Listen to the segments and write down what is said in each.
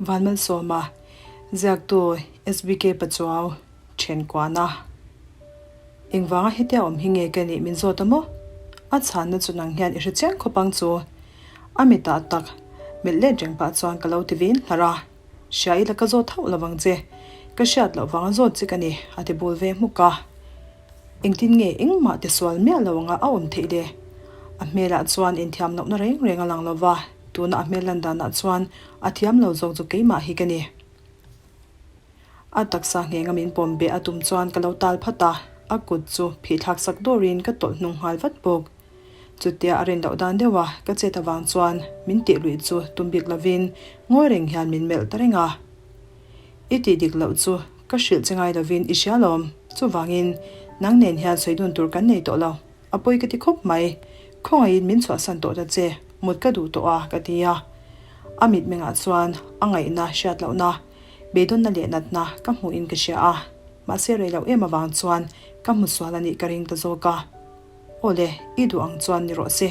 Vanmalsawma, Ziaktu SBK Pachuau, Thenkuana. Engvanga hetia awm hi nge ka nih min zawt a maw? A chhanna chu nang hian i hre chiang khawp ang chu. A mitah tak melh let reng pah chuan ka lo ti vin hlar a. Hria ila ka zawt hauh lovang che. Ka hriat loh vanga zawt che ka ni, a ti bul ve hmuk a. Engtin nge engmah ti sual miah lo anga a awm theih le? A hmelah chuan inthiam lohna reng reng a lang lo va, tuna a hmel lan danah chuan a thiam lo zawk chu keimah hi ka ni. A taksa nghenga min pawm beh a tum chuan ka lo tal phat a, a kut chu phih thlak sak dawrin ka tawlh hnung nghal vat bawk. Chutia a rin loh dan deuha ka chet avang chuan min tih luih chu tum bik lovin ngawi reng hian min melh ta reng a. I tih dik loh chu ka hrilh che ngai lovin i hria lawm. Chuvangin nang nen hian sawi dun tur kan nei tawh lo. A pawi ka ti khawp mai. Khawngaihin min chhuahsan tawh ta che, mut ka duh tawh a, ka ti a. A mitmengah chuan a ngaihna hriat lohna, beidawnna leh natna ka hmuhin ka hria a. Mahse rei loh em avang chuan ka hmu sual a nih ka ring ta zawk a. Aw le, i duh ang chuan ni rawh se.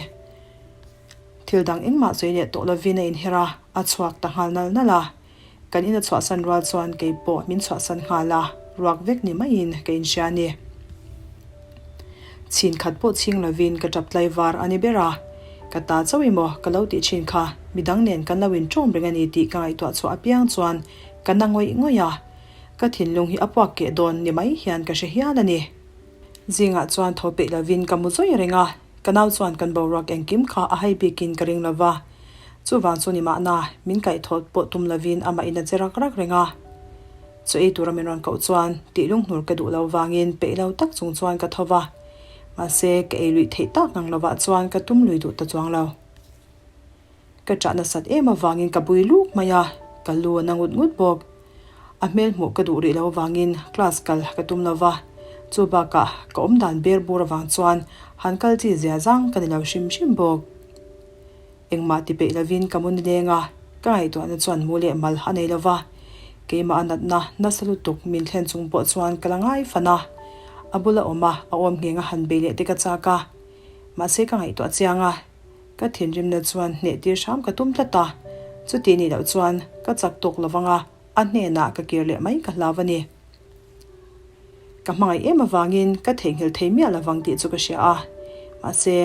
Thil dang engmah sawi leh tawh lovin a inher a, a chhuak ta nghal nal nal a. Kan in a chhuahsan rual chuan kei pawh min chhuahsan nghal a, ruak vek ni maiin ka inhria a ni. Chhin khat pawh chhing lovin ka tap tlai var a ni ber a, ka ta chauh emaw ka lo tih thin kha midang nen kan lo inṭawm reng a ni tih ka ngaihtuah chhuah apiang chuan ka na ngawih ngawih a, ka thinlung hi a puak keh dawn ni mai hian ka hre hial a ni. Zingah chuan tho peih lovin ka mu zawi reng a, ka nau chuan kan boruak engkim kha a hai bikin ka ring lova. Chuvang chu ni mahna, min kaihthawt pawh tum lovin amah in a che rak rak reng a. Chaw ei tura min rawn koh chuan tih lunghnur ka duh lo vangin peih lo tak chung chuan ka tho va. Mahse, ka ei luih theih tak ngang lovah chuan ka tum lui duh ta chuang lo. Ka ṭah nasat em avangin ka bui luk mai a, ka lu a na ngut ngut bawk. A hmel hmuh ka duh rih lo avangin class kal ka tum lo va, chu bakah ka awm dan ber bur avang chuan han kal chi zia zang ka ni lo hrim hrim bawk. Engmah ti peih lovin ka mu nileng a, ka ngaihtuahna chuan mu leh mal a nei lo va, keimah a natna nasa lutuk min thlen chung pawh chuan ka la ngai fan a, a bula awm a, a awm ngheng a han bei leh te ka chak a, mahse ka ngaihtuah chiang a. Ka thinrimna chuan hneh tir hram ka tum tlat a, chuti nih loh chuan ka chak tawk lo vang a, a hnenah ka kir leh mai ka hlau a ni. Ka hmangaih em avangin ka theihnghilh thei miah lo vang tih chu ka hria a, mahse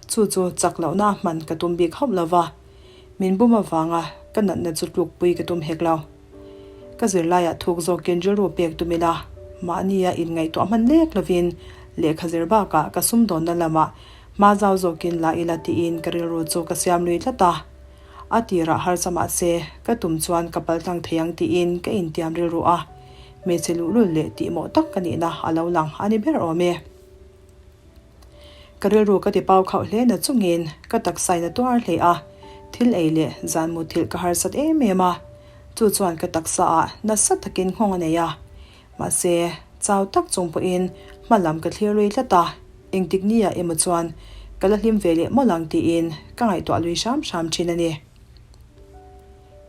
chu chu chak lohna hman ka tum bik hauh lo va, min bum avanga ka natna chu tlukpui ka tum hek lo. Ka zirlaiah thuk zawkin rilru pek tum ila, mahnia inngaihtuah hman lek lovin lehkha zir bakah ka sumdawnna lamah Hma zau zawkin la ila tiin ka rilru chu ka siam lui tlat a. A tirah harsa mah se, ka tum chuan ka pal tlang thei ang tiin ka intiam rilru a. Hmeichhe luhlul leh tihmawh tak ka nihna a lo lang a ni ber awm e. Ka rilru ka ti pau khauh hle na chungin ka taksa in a tuar hle a, thil ei leh zan muthilh ka harsat em em a. Chu chuan ka taksa ah nasa takin nghawng a nei a. Mahse, chau tak chung pawhin hma lam ka thlir lui tlat a, engtik nia emaw chuan ka la hlim ve leh mawlh ang tiin ka ngaihtuah lui hram hram thin a ni.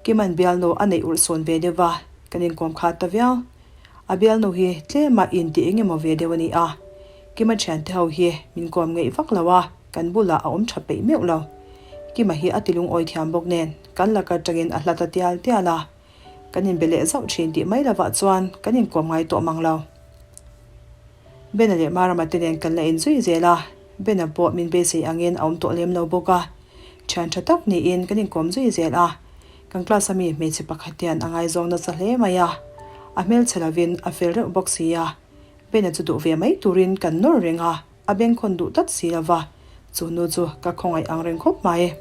Kiman bialnu a neih urh sawn ve deuh va, kan inkawm khat ta viau. A bialnu hi tlema inti eng emaw ve deuh a ni a, Kima thiante ho hi min kawm ngeih vak lo a, kan bulah a awm tha peih meuh lo. Kima hi a tilungawi thiam bawk nen kan lak atangin a hla ta tial tial a. Kan inbe leh zauh thin tih mai lovah chuan kan inkuam ngai tawh mang lo. Bena leh Marama te nen kan la inzui zel a, Bena pawh min beisei angin a awm tawh lem lo bawk a. Thian tha tak niin kan inkuam zui zel a, kan class ami hmeichhe pakhat hian a ngaizawng nasa hle mai a, a hmelchhe lovin a fel reuh bawk si a, Bena chu duh ve mai turin kan nawr reng a. A bengkhawn duh tlat si lo va, chu nu chu ka khawngaih ang reng khawp mai.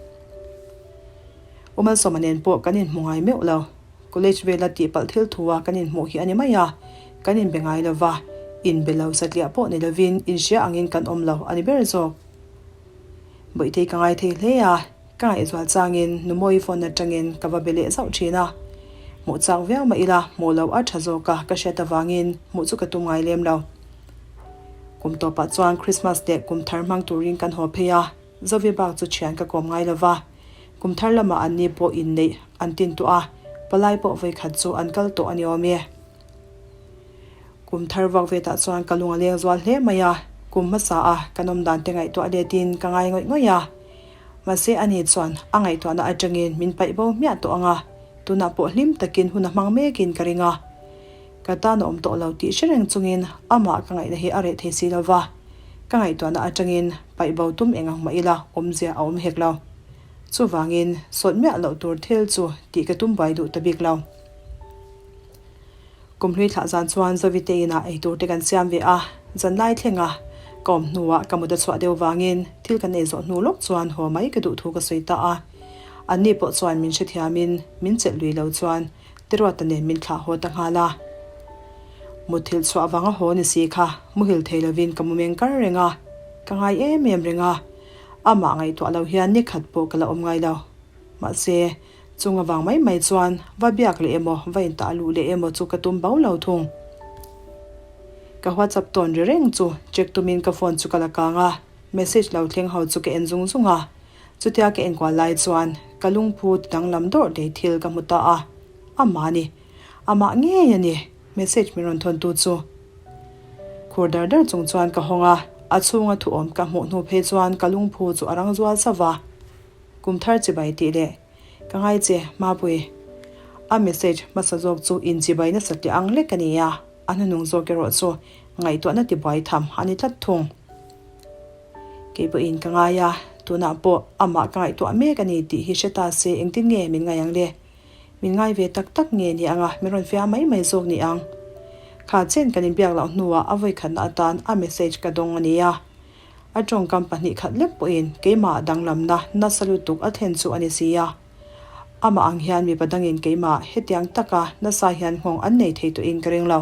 U Malsawma nen pawh kan inhmu ngai meuh lo. College vela tihpalh thil thu a kan inhmuh hi a ni mai a, kan inbe ngai lo va, inbe lo satliah pawh ni lovin inhria angin kan awm lo a ni ber zawk. Bawihtei ka ngai thei hle a, ka ngaihzual changin Numawi phone atangin ka va be leh zauh thin a. Hmuh chak viau mah ila hmuh loh a tha zawk a ka hriat avangin hmuh chu ka tum ngai lem lo. Kum tawpah chuan Christmas leh kum thar hmang turin kan haw phei a, Zovi bak chu thian ka kawm ngai lo va. Kum thar lamah an ni pawh inneih an tin tawh a, palai pawh vawikhat chu an kal tawh a ni awm e. Kum thar vak vetah chuan ka lung a leng zual hle mai a, kum hmasa a kan awm dan te ngaihtuah letin ka ngai ngawih ngawih a. Mahse ani chuan a ngaihtuahna atangin min paih bo hmiah tawh ang a. Tunah pawh hlim takin hun a hmang mekin ka ring a. Ka tan a awm tawh lo tih hre reng chungin amah ka ngaihna hi a reh thei si lo va, ka ngaihtuahna atangin paih bo tum eng ang mah ila awmzia a awm hek lo. Chuvangin sawt miah loh tur thil chu tih ka tum buai duh ta bik lo. Kum hlui thlah zan chuan Zovite inah eitur te kan siam ve a, zanlai thlenga ka awm hnuah ka mut a chhuah deuh vangin thil kan ei zawh hnu lawk chuan haw mai ka duh thu ka sawi ta a. Anni pawh chuan min hrethiamin min chelh lui lo chuan Teruata nen min thlah haw ta nghal a. Muthilh chhuah vanga haw ni si kha muhil thei lovin ka mu meng kar reng a, ka ngai em em reng a. Amah ngaihtuah lo hian ni khat pawh ka la awm ngai lo. Mahse, chung avang mai mai chuan va biak leh emaw va intah luh leh emaw chu ka tum bo lo thung. Ka WhatsApp tawn ri reng chu check tumin ka phone chu ka la kang a, message lo thleng ho chu ka en zung zung a. Chutia ka enkual lai chuan ka lungphu ti danglam dawrh leh thil ka hmu ta a, amah a ni. Amah ngei a ni, message min rawn thawntu chu. Khur dar dar chung chuan ka hawng a, a chhunga thu awm ka hmuh hnu phei chuan ka lungphu chu a rang zual sauh va. Kum thar chibai tih leh ka ngai che Mapui. A message hmasa zawk chu inchibai nasa teh ang lek a ni a, a hnuhnung zawk erawh chu ngaihtuahna tibuai tham a ni tlat thung. Kei pawhin ka ngai a, tunah pawh amah ka ngaihtuah mek a ni tih hi hre ta se engtin nge min ngai ang le? Min ngai ve tak tak nge ni anga min rawn fiah mai mai zawk ni ang? Kha chen kan inbiak loh hnuah a vawikhatna atan a message ka dawng a ni a. A tawngkam pahnihkhat lek pawhin keimah danglamna nasa lutuk a thlen chu a ni si a. Amah ang hian mipa dangin keimah hetiang taka nasa hian nghawng an nei thei tawhin ka ring lo.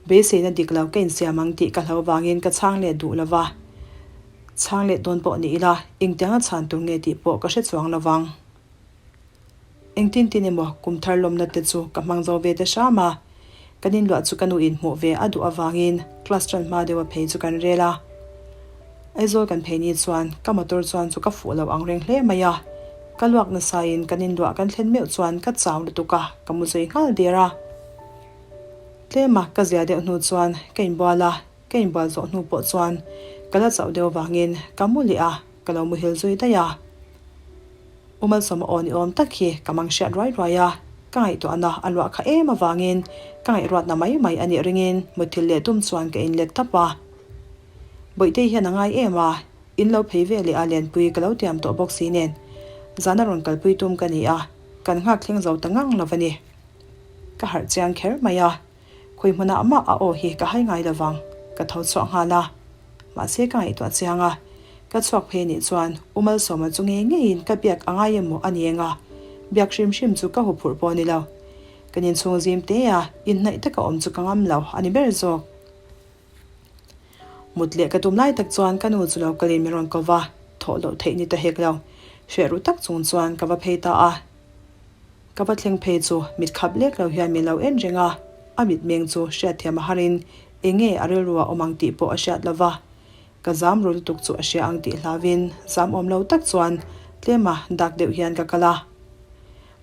Beiseina dik lo ka insiam ang tih ka hlo vangin ka chhang leh duh lo va, chhang leh dawn pawh ni ila engtianga chhan tur nge tih pawh ka hre chuang lo vang. Engtin tin emaw kum thar lawmna te chu ka hmang zo ve ta hram a, kan inluah chu ka nu inhmuh ve a duh avangin class tan hma deuha phei chu kan rel a. Aizawl kan phei ni chuan ka motor chuan chu ka fuh lo ang reng hle mai a, ka luak nasain kan inluah kan thlen meuh chuan ka chau lutuk a, ka mu zui nghal der a. Tlema ka zia deuh hnu chuan ka inbual a, ka inbual zawh hnu pawh chuan ka la chauh deuh vangin ka mu leh a, ka lo muhil zui daih a. U Malsawma aw ni awm tak hi ka mang hriat ruai ruai a, ka ngaihtuahna a luah kha em avangin ka ngaihruatna mai mai a nih ringin muthilh leh tum chuan ka inlet tap a. Bawihtei hian a ngai em a, in lo phei ve leh a lenpui ka lo tiam tawh bawk si nen zana rawn kalpui tum ka ni a, kan nghak thleng zo ta ngang lo a ni. Ka harh chiang kher mai a, khawi hmunah mah a aw hi ka hai ngai lo vang, ka tho chhuah nghal a. Mahse ka ngaihtuah chiang a, ka chhuak phei nih chuan U Malsawma chu ngei ngeiin ka biak a ngai emaw a ni eng a, biak hrim hrim chu ka huphurh pawh a ni lo. Kan inchhung zim te a, inhnaih taka awm chu ka ngam lo a ni ber zawk. Mut leh ka tum lai tak chuan ka nu chu lo kalin min rawn ko va, thawh loh theih ni ta hek lo. Hreh ru tak chung chuan ka va phei ta a. Ka va thleng phei chu mit khap lek lo hian min lo en reng a, a mitmeng chu hriatthiam a harin eng nge a rilru a awm ang tih pawh a hriat lo va. Ka zam ru lutuk chu a hria ang tih hlauvin zam awm lo tak chuan tlema dak deuh hian ka kal a.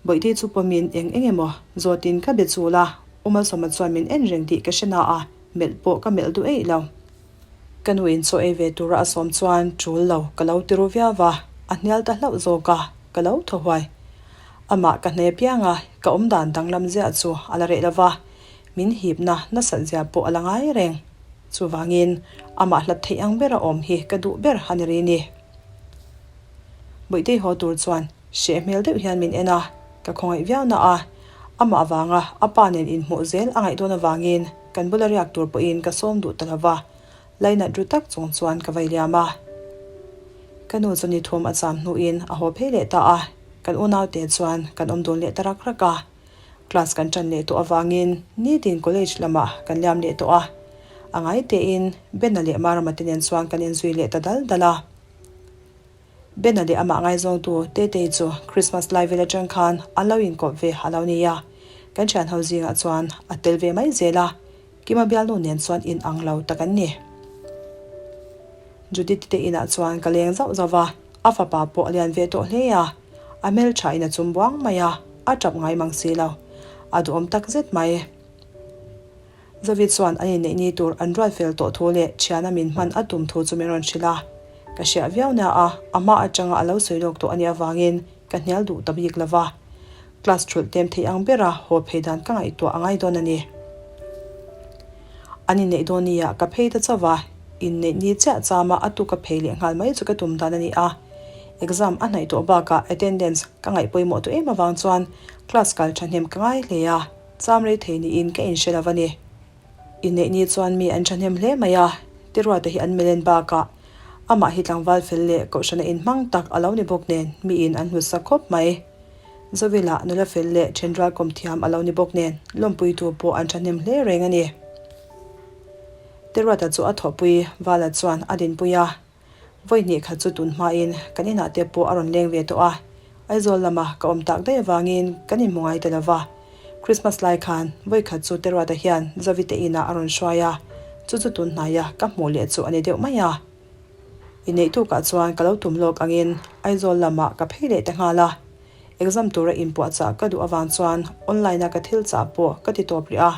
Bawihtei chu pawmin eng eng emaw zawtin ka be chul a, U Malsawma chuan min en reng tih ka hre na a, melh pawh ka melh duh eih lo. Ka nu in chaw ei ve tura a sawm chuan tul lo ka lo ti ru viau va, a hnial ta hlauh zawk a, ka lo thaw huai. Amah ka hne piang a, ka awmdan danglam ziah chu a la reh lo va, min hipna nasat zia pawh a la ngai reng. Chuvangin amah hlat theih ang bera awm hi ka duh ber a ni ri ni. Bawihtei haw tur chuan hreh hmel deuh hian min en a, ka khawngaih viau na a, amah avanga a pa nen inhmuh zel a ngaih dawn avangin kan bula riak tur pawhin ka sawm duh ta lo va, lainat ru tak chung chuan ka vai liam a. Ka nu chu ni thum a cham hnuin a haw phei leh ta a, kan unaute chuan kan awm dun leh ta rak rak a. Class kan ṭan leh tawh avangin nitin college lamah kan liam leh tawh a, a ngai tein Bena leh Marama te nen chuan kan inzui leh ta dal dal a. Bena leh amah ngaizawngtu Tetei chu Christmas lai vel atang khan an lo inkawp ve a lo ni a, kan thianho zingah chuan a tel ve mai zel a, Kima bialnu nen chuan in ang lo tak an ni. Judith te inah chuan ka leng zauh zauh va, a fapa pawh a lian ve tawh hle a, a hmelthain a chum buang mai a, a tap ngai mang si lo, a duhawm tak zet mai. Zavi chuan an inneih ni tur an ruat fel tawh thu leh thiana min hman a tum thu chu min rawn hrilh a. Ka hriah viau na a, a hma atanga a lo sawi lawk tawh a nih avangin. ka hnial duh ta bik lo va. Class thulh tem thei ang bera haw phei dan ka ngaihtuah a ngai dawn a ni. An inneih dawn nia ka phei ta chauh va, inneih ni chiah chama a tuk a phei leh nghal mai chu ka tum dan a ni a. Exam a hnaih tawh bakah attendance ka ngaih pawimawh tawh em avang chuan class kal thahnem ka ngai hle a, cham rei thei niin ka inhre lo a ni. Inneih ni chuan mi an thahnem hle mai a, Teruate hi an melen bakah amah hi tlangval fel leh kohhrana inhmang tak a lo ni bawk nen miin an hlutsak khawp mai. Zawila nula fel leh thenrual kawm thiam a lo ni bawk nen lawmpuitu pawh an thahnem hle reng a ni. Teruata chu a thawhpui Vala chuan a dinpui a, Vawi hnih khat chu tun hmain kan inah te pawh a rawn leng ve tawh a, Aizawl lama ka awm tak daih avangin kan inhmu ngai ta lo va. Christmas lai khan vawi khat chu Teruata hian Zavite inah a rawn hruai a, chu chu tun hnaia ka hmuh leh chu a ni deuh mai a. Inneih tukah chuan ka lo tum lawk angin Aizawl lamah ka phei leh ta nghal a, exam tura inpuahchah ka duh avang chuan online-a ka thil chah pawh ka ti tawp rih a.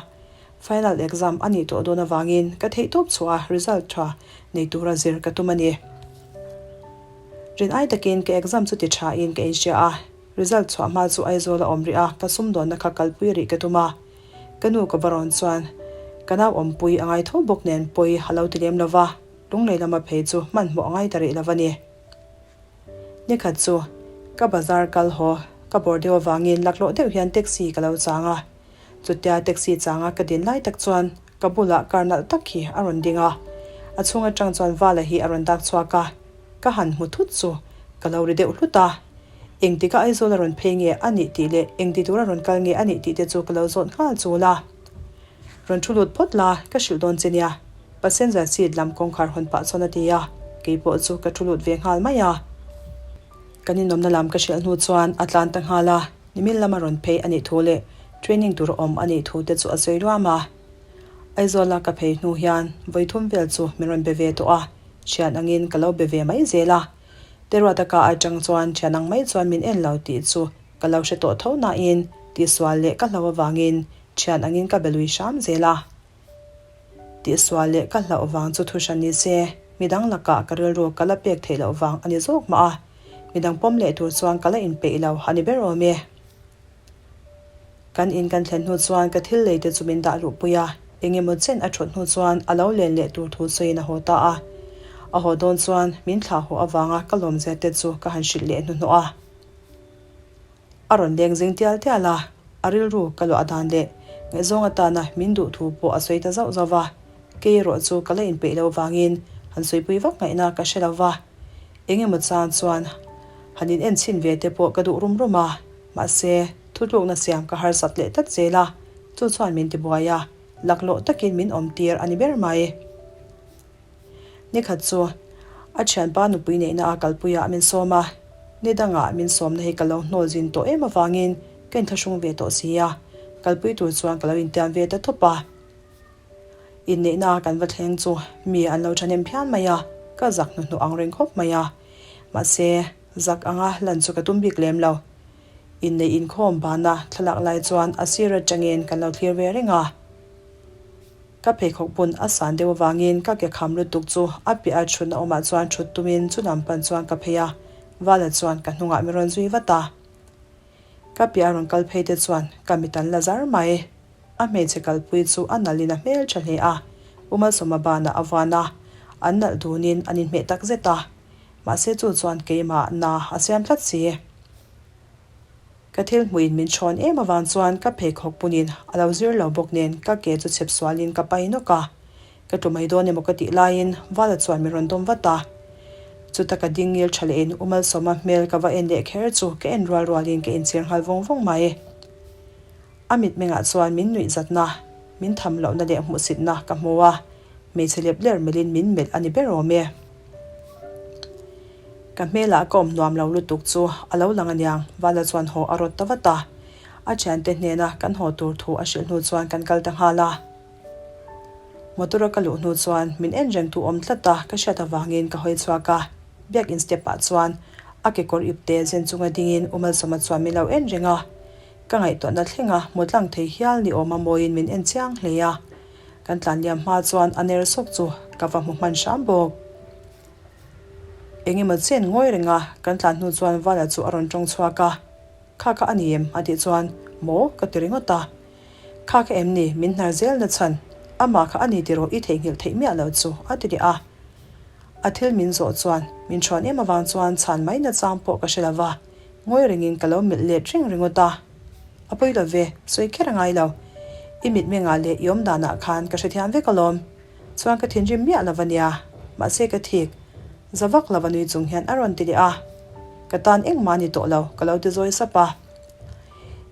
Final exam a nih tawh dawn avangin ka theih tawp chhuah a result tha nei tura zir ka tum a ni. Rin ai takin ka exam chu ti tha in ka inhria a, result chhuah hma chu Aizawl a awm rih a, ka sumdawnna kha kalpui rih ka tum a. Ka nu ka va rawn chuan ka nau awmpui a ngai tho bawk nen pawi a lo ti lem lo va, lunglei lama phei chu hmanhmawh a ngai ta rih lo a ni. Nikhat chu ka bazar kal haw ka bawr deuh avangin laklawh deuh hian taxi ka lo chang a. Chutia taxi changa ka din lai tak chuan ka bulah car nalh tak hi a rawn ding a, a chhung atang chuan Vala hi a rawn dak chhuak a, ka han hmu thut chu ka lo ri deuh hlut a. Engtika Aizawl a rawn phei nge a nih tih leh engti tura rawn kal nge a nih tih te chu ka lo zawt nghal chul a. Rawn thu lut phawt la, ka hrilh dawn che nia, passenger seat lam kawngkhar hawn pah chuan a ti a, keipawh chu ka thu lut ve nghal mai a. Kan inawmna lam ka hrilh hnu chuan a tlan ta nghal a. Nimin lama rawn phei a nih thu leh training tur awm a nih thu te chu a sawi luam a. Aizawla ka phei hnu hian vawi thum vel chu min rawn be ve tawh a, thian angin ka lo be ve mai zel a. Teruata ka atang chuan thian ang mai chuan min en lo tih chu ka lo hre tawh tho nain tihsual leh ka hlauh avangin thian angin ka be lui hram zel a. Tihsual leh ka hlauh vang chu thu hran ni se, midang lakah ka rilru ka la pek theih loh vang a ni zawk mah a, midang pawm leh tur chuan ka la inpeih lo a ni ber awm e. Kan in kan thlen hnu chuan ka thil lei te chu min dah luhpui a, eng emaw chen a thawt hnu chuan a lo len leh tur thu sawiin a haw ta a. A haw dawn chuan min thlah haw avanga ka lawmzia te chu ka han hrilh leh hnuhnawh a. A rawn leng zing tial tial a, a rilru ka luah dan leh ngaihzawng atana min duh thu pawh a sawi ta zauh zauh va, kei erawh chu ka la inpeih loh vangin han sawipui vak ngaihna ka hre lo va, eng emaw chang chuan han in en chhin ve te pawh ka duh rum rum a, mahse thutlukna siam ka harsat leh tlat zel a, chu chuan min tibuai a, laklawh takin min awm tir a ni ber mai. Nikhat chu a thianpa nupui neihna a kalpuiah min sawm a, ni dangah min sawmna hi ka lo hnawl zin tawh em avangin ka inthlahrung ve tawh si a, kalpui tur chuan ka lo intiam ve ta tawp a. Inneihna kan va thleng chu mi an lo thahnem phian mai a, ka zak hnuhnawh ang reng khawp mai a, mahse zak anga lan chu ka tum bik lem lo. Inneih inkhawm bana thlalak lai chuan a sir atangin kan lo thlir ve reng a. Ka pheikhawk bun a san deuh avangin ka ke kham lutuk chu a piah a thutna awmah chuan thut tumin chu lam pan chuan ka phei a, Vala chuan ka hnungah min rawn zui vat a. Ka piah a rawn kal phei te chuan ka mit an la zar mai. A hmeichhe kalpui chu a nalhin a hmel tha hle a, Pu Malsawma banah a vuan a, an nalh dunin an inhmeh tak zet a, mahse chu chuan keimah na a siam tlat si. Ka thil hmuhin min chhawn em avang chuan ka pheikhawk punin a lo zir lo bawk nen ka ke chu chhep sualin ka pai nawk a. Ka tlu mai dawn emaw ka tih laiin Vala chuan min rawn dawm vat a. Chuta ka ding ngil tha lehin U Malsawma hmel ka va en leh kher chu ka en rual rualin ka inchhir nghal vawng vawng mai. A mitmengah chuan min nuih zatna, min tham lohna leh hmuhsitna ka hmu a, hmeichhe lep ler melhin min melh a ni ber awm e. Ka hmelah ka awm nuam lo lutuk chu a lo lang aniang, Vala chuan haw a rawt ta vat a. A thiante hnena kan haw tur thu a hrilh hnu chuan kan kal ta nghal a. Motor a ka luh hnu chuan min en reng tu awm tlat a, ka hriat avangin ka hawi chhuak a. Biakin step ah chuan a kekawr ipte zen chunga dingin U Malsawma chuan min lo en reng a. Ka ngaihtuahna thlenga hmu tlang thei hial ni awm a mawiin min en chiang hle a. Kan tlan liam hma chuan a ner sawk chu ka va hmu hman hram bawk. Eng emaw chen ngawi renga kan tlan hnu chuan Vala chu a rawn tawng chhuak a, Kha kha a ni em? a tih chuan, Maw? ka ti ringawt a. Kha kha em ni? Min hnar zel na chhan. Amah kha a ni tiraw i theihnghilh theih miah lo chu, a ti leh a. A thil min zawh chuan min thuan em avang chuan chhan mai nachang pawh ka hre lo va, ngawi rengin ka lo melh let reng ringawt a. A pawi lo ve, sawi kher a ngai lo. I mitmengah leh i awm danah khan ka hrethiam vek alawm. Chuan ka thinrim miah lo va nia, mahse ka thik. Za vak lo va nui chung hian a rawn ti leh a. Ka tan engmah a ni tawh lo, ka lo ti zawi sap a.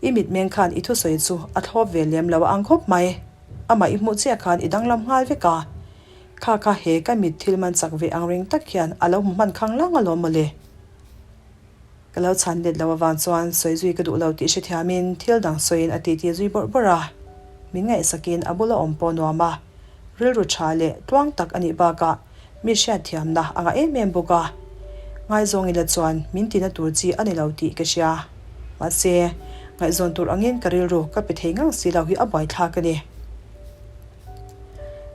I mitmeng khan i thusawi chu a thlawp ve lem lo a ang khawp mai. Amah i hmuh chiah khan i danglam nghal vek a. Kha kha he ka mit thil man chak ve ang reng tak hian a lo hmu hman khang lang alawm mawle. Ka lo chhan let lo avang chuan sawi zui ka duh lo tih hrethiamin thil dang sawiin a titi zui bawrh bawrh a. Min ngaihsakin a bula awm pawh nuam a, rilru tha leh tluang tak a nih bakah mi hriatthiamna a ngah em em bawk a. Ngaizawng ila chuan min tina tur chi a ni lo tih ka hria. Mahse, ngaihzawn tur angin ka rilru ka pe thei ngang si lo hi a buaithlak a ni.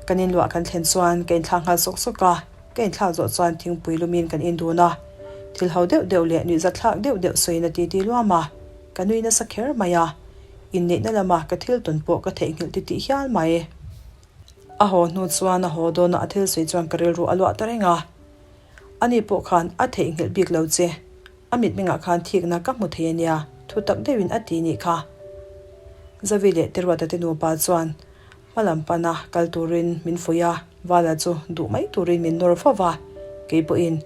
Kan inluah kan thlen chuan ka inthlak nghal sawk sawk a. Ka inthlak zawh chuan thingpui lumin kan indun a, thil ho deuh deuh leh nuihzatthlak deuh deuh sawiin a titi luam a, ka nui nasa kher mai a, inneihna lama ka thil tawn pawh ka theihnghilh titih hial mai. A haw hnu chuan a haw dawna a thil sawi chuan ka rilru a luah ta reng a, ani pawh khan a theihnghilh bik lo che, a mitmengah khan thikna ka hmu thei a nia, thu tak deuhin a ti nih kha. Zavi leh Teruata te nupa chuan Hma lam pana kal turin min fuih a, Vala chu duh mai turin min nawr fo va, kei pawhin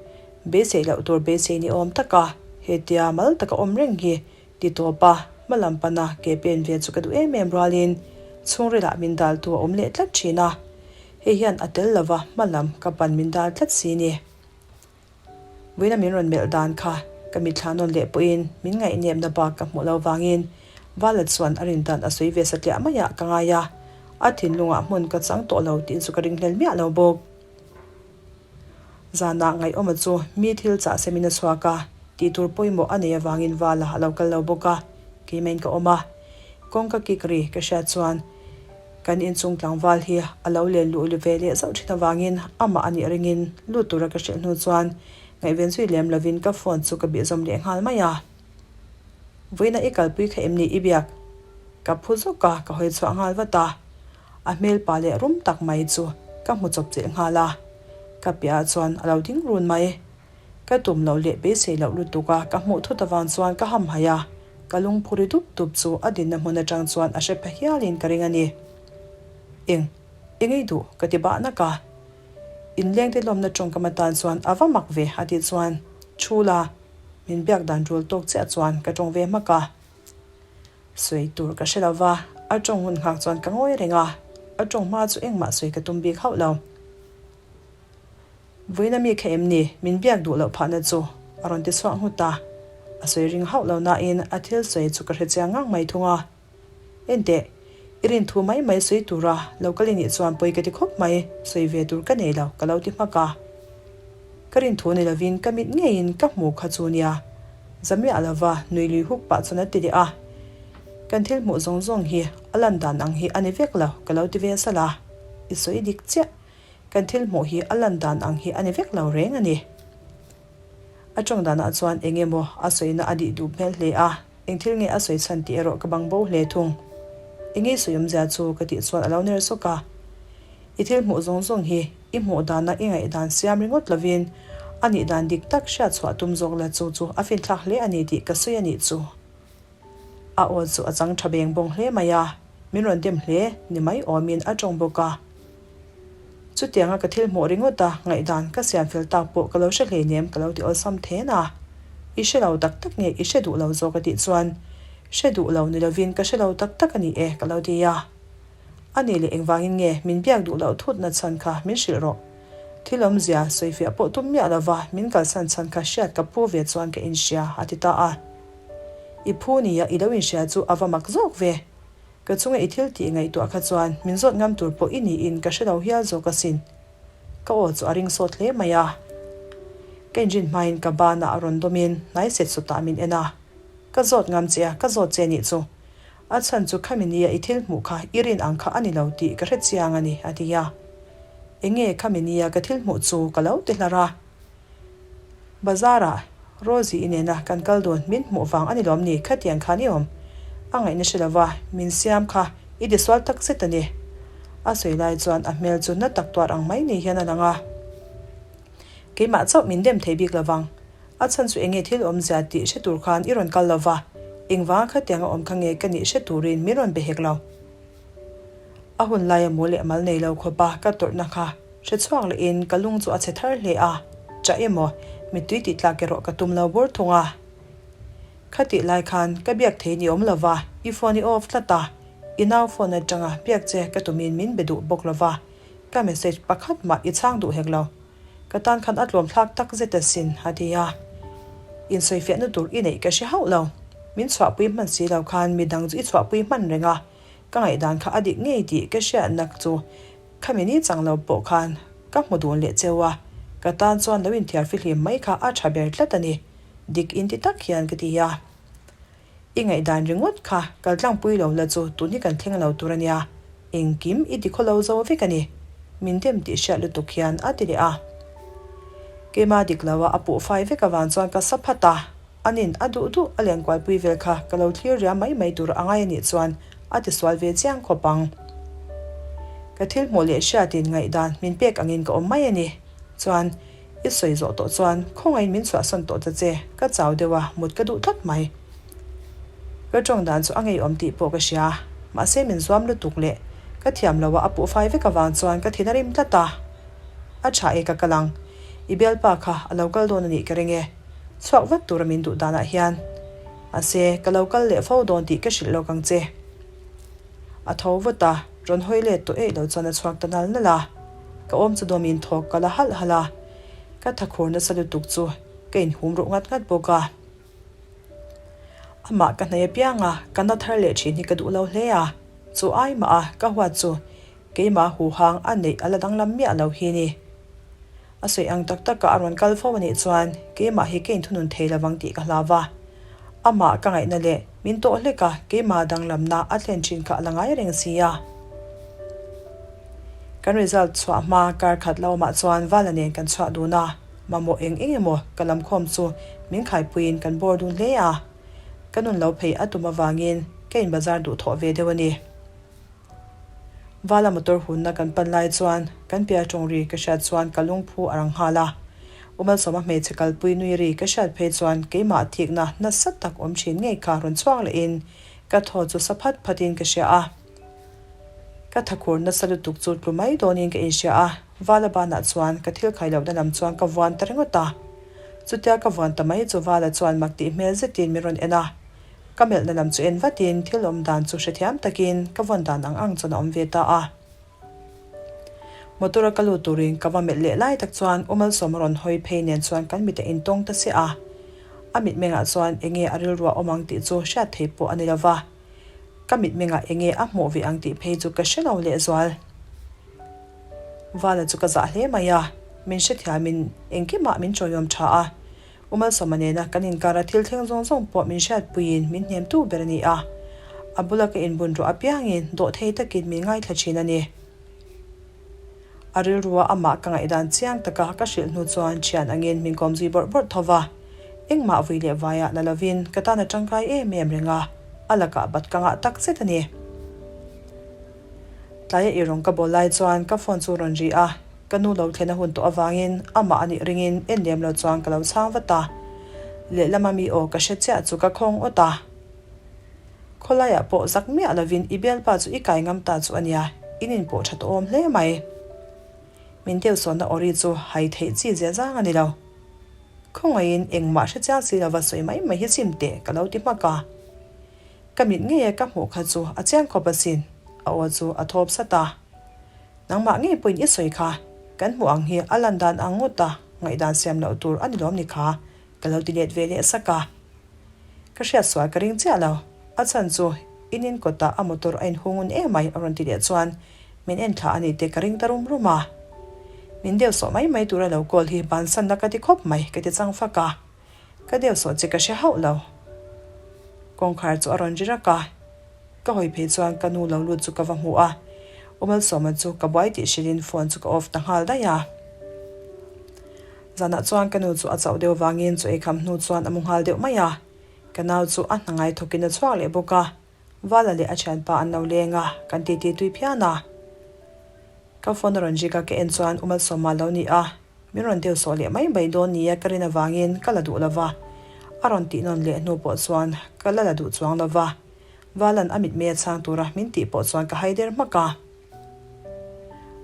beisei loh tur beisei ni awm taka hetia mal taka awm reng hi ti tawp a, hma lam pana ke pen ve chu ka duh em em rualin chhungrilah min daltu a awm leh tlat thin a, hei hian a tel lova hma lam ka pan min dal tlat si ni. Vawiina min rawn melh dan kha ka mitthla nawn leh pawhin min ngaihnepna bak ka hmuh lo vangin Vala chuan a rin dan a sawi ve satliah maiah ka ngai a, a thinlungah hmun ka chang tawh lo tih chu ka ringhlel miah lo bawk. Zanah Ngaihawma chu mi thil chah semin a chhuak a, tih tur pawimawh a nei avangin Vala a lo kal lo bawk a, keimahin ka awm a. Kawngka kik ri ka hriat chuan Kan inchung tlangval hi a lo len luh ve leh zauh thin avangin amah a nih ringin lut tura ka hrilh hnu chuan ngaihven zui lem lovin ka phone chu ka bihzawm leh nghal mai a. Vawiina i kalpui kha em ni i biak? Ka phu zawk a, ka hawi chhuah nghal vat a. A hmel pa leh rum tak mai chu ka hmu chawp chilh nghal a. Ka piahah chuan a lo ding run mai. Ka tum loh leh beisei loh lutuk a, ka hmuh thut avang chuan ka hamhaih a, ka lungphu ri dup dup chu a dinna hmun atang chuan a hre pha hialin ka ring a ni. Eng, eng ei duh? ka ti bah nak a. Inlengte lawmna tawngkam atan chuan a va mak ve a tih chuan thu la, min biak dan rul tawk chiah chuan ka tawng ve hmak a. Sawi tur ka hre lo va, a tawng hun nghak chuan ka ngawi reng a, a tawng hma chu engmah sawi ka tum bik hauh lo. Vawiina mi kha em ni? Min biak duh loh phahna chu a rawn ti chhuak nghut a. A sawi ring hauh lo nain a thil sawi chu ka hre chiang ngang mai thung a. Enteh, i rin thu mai mai sawi tura lo kal i nih chuan pawi ka ti khawp mai, sawi ve tur ka nei lo ka lo ti hmak a. Ka rin thu ni lovin ka mit ngeiin ka hmu kha chu nia. Za miah lova nui lui huk pah chuan a ti leh a. Kan thil hmuh zawng zawng hi a lan dan ang hi a ni vek lo ka lo ti ve salh a. I sawi dik chiah. Kan thil hmuh hi a lan dan ang hi a ni vek lo reng a ni. A tawng danah chuan eng emaw a sawina a dih duh hmel hle a, eng thil nge a sawi chhan tih erawh ka bang bo hle thung. Eng nge sawi awmzia chu ka tih chuan a lo ner sawk a. I thil hmuh zawng zawng hi i hmuh dana i ngaihdan siam ringawt lovin a nih dan dik tak hriat chhuah tum zawk la chu chu a finthlak hle a ni tih ka sawi a nih chu. A aw chu a chang tha beng bawng hle mai a, min rawn dem hle ni mai awmin a tawng bawk a. Chutianga ka thil hmuh ringawt a, ngaihdan ka siam fel tak pawh ka lo hre hleinem ka lo ti awlsam then a. I hre lo tak tak nge i hre duh lo zawk a tih chuan, Hre duh lo ni lovin ka hre lo tak tak a ni e ka lo ti a. A nih leh engvangin nge min biak duh loh thutna chhan kha min hrilh rawh. Thil awmzia sawifiah pawh tum miah lova min kalsan chhan kha hriat ka pu ve chuan ka inhria a ti ta a. I phu nia i lo inhria chu a va mak zawk ve. Ka chunga i thil tih ngaihtuah kha chuan min zawt ngam tur pawh i niin ka hre lo hial zawk asin. Ka aw chu a ring sawt hle mai a. Ka inrin hmain ka banah a rawn dawmin hnai set sawtah min en a. Ka zawt ngam che a, ka zawt che nih chu. A chhan chu khami nia i thil hmuh kha i rin ang kha a ni lo tih ka hre chiang a ni, a ti a. Enge khami nia ka thil hmuh chu ka lo ti hlar a. Bazar-ah Rosie-i nena kan kal dun min hmuh vang a ni lawm ni khatiang khan i awm. A ngaihna hre lova min siam kha i tisual tak zet a ni. A sawi lai chuan a hmel chu na tak tuar ang mai ni hian a lang a. Keimah chauh min dem thei bik lovang. A chhan chu enge thil awmzia tih hre tur khan i rawn kal lova, engvanga khatianga awm kha nge ka nih hre turin min rawn be hek lo. A hun laia mu leh mal nei lo khawpa ka tawrhna kha hre chhuak lehin ka lung chu a chhe thar hle a, chah emaw mittui tih tlak erawh ka tum lo bur thung a. Khatih lai khan ka biak thei ni awm lova, i phone i off tlat a, i nau phone atanga biak che ka tumin min be duh bawk lova, ka message pakhat mah i chhang duh hek lo. Ka tan khan a tlawm thlak tak zet asin, a ti a. Insawifiahna tur i neih ka hre hauh lo. Min chhuahpui hman si lo khan midang chu i chhuahpui hman reng a, ka ngaihdan kha a dik ngei tih ka hriatna chu khami ni chang lo pawh khan ka hmu dun leh cheu a, ka tan chuan lo inthiar fihlim mai kha a tha ber tlat a ni, dik inti tak hian ka ti a. I ngaihdan ringawt kha kaltlangpui lo la chu tun hi kan thleng lo tur a nia, engkim i ti khawlo zo vek a ni, min dem tih hriat lutuk hian a ti leh a. Keima dik lo a a puh fai vek avang chuan ka sa phat a, anin a duh duh a lenkualpui vel kha ka lo thlir ria mai mai tur a ngai a nih chuan a ti sual ve chiang khawp ang. Ka thil hmuh leh hriatin ngaihdan min pek angin ka awm mai a ni. Chuan. I sawi zawh tawh chuan khawngaiin min chhuahsan tawh ta che, ka chau deuh a, mut ka duh tlat mai. Ka tawng dan chu a ngeiawm tih pawh ka hria, mahse min zuam lutuk leh ka thiam lo a a puh fai vek avang chuan ka thin a rim tlat a. A tha e ka kal ang, i bialpa kha a lo kal dawn a nih ka ring e, chhuak vat tura min duh danah hian. Mahse ka lo kal leh fo dawn tih ka hrilh lawk ang che. A tho vut a, rawn hawi let tawh eih lo chuan a chhuak ta nal nal a. Ka awm chu dawmin thawk ka la halh halh a, ka thakhur nasa lutuk chu ka inhum ruh ngat ngat bawk a. Amah ka hnaih apiang a, ka na thar leh thin hi ka duh lo hle a, chu ai mah a ka huat chu keimah huhang a neih a la danglam miah lo hi ni. A sawi ang tak taka a rawn kal fo a nih chuan keimah hi ka inthunun thei lovang tih ka hlau va. Amah ka ngaihna leh min tawh hlek a, keimah danglamna a thlen thin kha a la ngai reng si a. Kan result chhuah hma kar khat lo awmah chuan Vala nen kan chhuah dun a, mamawh eng eng emaw ka lam khawm chu min khaipuiin kan bawr dun hle a. Ka nun lo phei a tum avangin ka in bazar duh thawh ve deuh a ni. Vala motor hunna kan pan lai chuan kan pial tawng ri ka hriat chuan ka lungphu a rang nghal a. U Malsawma hmeichhe kalpui nui ri ka hriat phei chuan keimah thikna nasa tak awm thin ngei kha rawn chhuak lehin ka thaw chu sa phat phatin ka hria a. Ka thakhur nasa lutuk chu tlu mai dawnin ka inhria a, Vala banah chuan ka thil khai lohna lam chuan ka vuan ta ringawt a. Chutia ka vuan ta mai chu Vala chuan mak tih hmel zetin min rawn en a. Ka melhna lam chu en vatin thil awm dan chu hrethiam takin ka vawn dan ang ang chuan a awm ve ta a. Motor a ka lut turin ka va melh leh lai tak chuan U Malsawma rawn hawi phei nen chuan kan mit a intawng ta siah a. A mitmengah chuan enge a rilruah awm ang tih chu hriat thei pawh a ni lova. Ka mitmengah enge a hmuh ve ang tih phei chu ka hre lo lehzual. Vala chu ka zah hle mai a, min hrethiamin engkimah min chawiawm tha a. U Malsawma nena kan inkara thil thleng zawng zawng pawh min hriatpuiin min hnemtu ber a ni a, a bula ka inbun ruah apiangin dawhthei takin min ngaithla thin a ni. A rilrua amah ka ngaihdan chiang taka ka hrilh hnu chuan thian angin min kawm zui bawrh bawrh tho va, engmah vui leh vaiah la lovin ka tan a tangkai em em reng a, a lakah bat ka ngah tak zet a ni. Tlaia i rawng ka bawl lai chuan ka phone chu rawn ri a, Ka nu lo thlen a hun tawh avangin amah a nih ringin en lem lo chuan ka lo chhang vat a. Lehlama mi aw ka hre chiah chu ka khawng awt a. Khawlaiah pawh zak miah lovin i bialpa chu i kai ngam ta chu a nia, in inpawh tha tawh awm hle mai. Min deuhsawnna aw ri chu hai theih chi zia zang a ni lo. Khawngaihin engmah hre chiang si lova sawi mai mai hi chim teh ka lo ti hmak a. Ka mit ngei a ka hmuh kha chu a chiang khawp asin, a aw chu a thawp sat a. Nangmah ngei pawhin i sawi kha, kan hmuh ang hi a lan dan ang ngawt a, ngaihdan siam loh tur a ni lawm ni kha, ka lo ti let ve leh sak a. Ka hriat sual ka ring chiah lo, a chhan chu in in kawtah a motor a inhung un em mai a rawn ti leh chuan min en thla a ni te ka ring ta rum rum a. Min deuh sawh mai mai tura lo call hi bansanna ka ti khawp mai ka ti chang fak a. Ka deuh sawh che ka hre hauh lo. Kawngkhar chu a rawn ri rak a, ka hawi phei chuan ka nu lo lut chu ka va hmu a, U Malsawma chu ka buai tih hrilhin phone chu ka off ta nghal daih a. Zanah chuan ka nu chu a chauh deuh vangin chaw ei kham hnu chuan a mu nghal deuh mai a. Ka nau chu a hna ngai thawkin a chhuak leh bawk a. Vala leh a thianpa an lo leng a, kan titi tui phian a. Ka phone a rawn rik a, ka en chuan U Malsawma lo ni a, min rawn deuh sawh leh mai mai dawn nia ka rin avangin ka la duh lo va. A rawn tih nawn leh hnu pawh chuan ka la la duh chuang lo va. Valan a mitmei a chhang tura min tih pawh chuan ka hai der hmak a.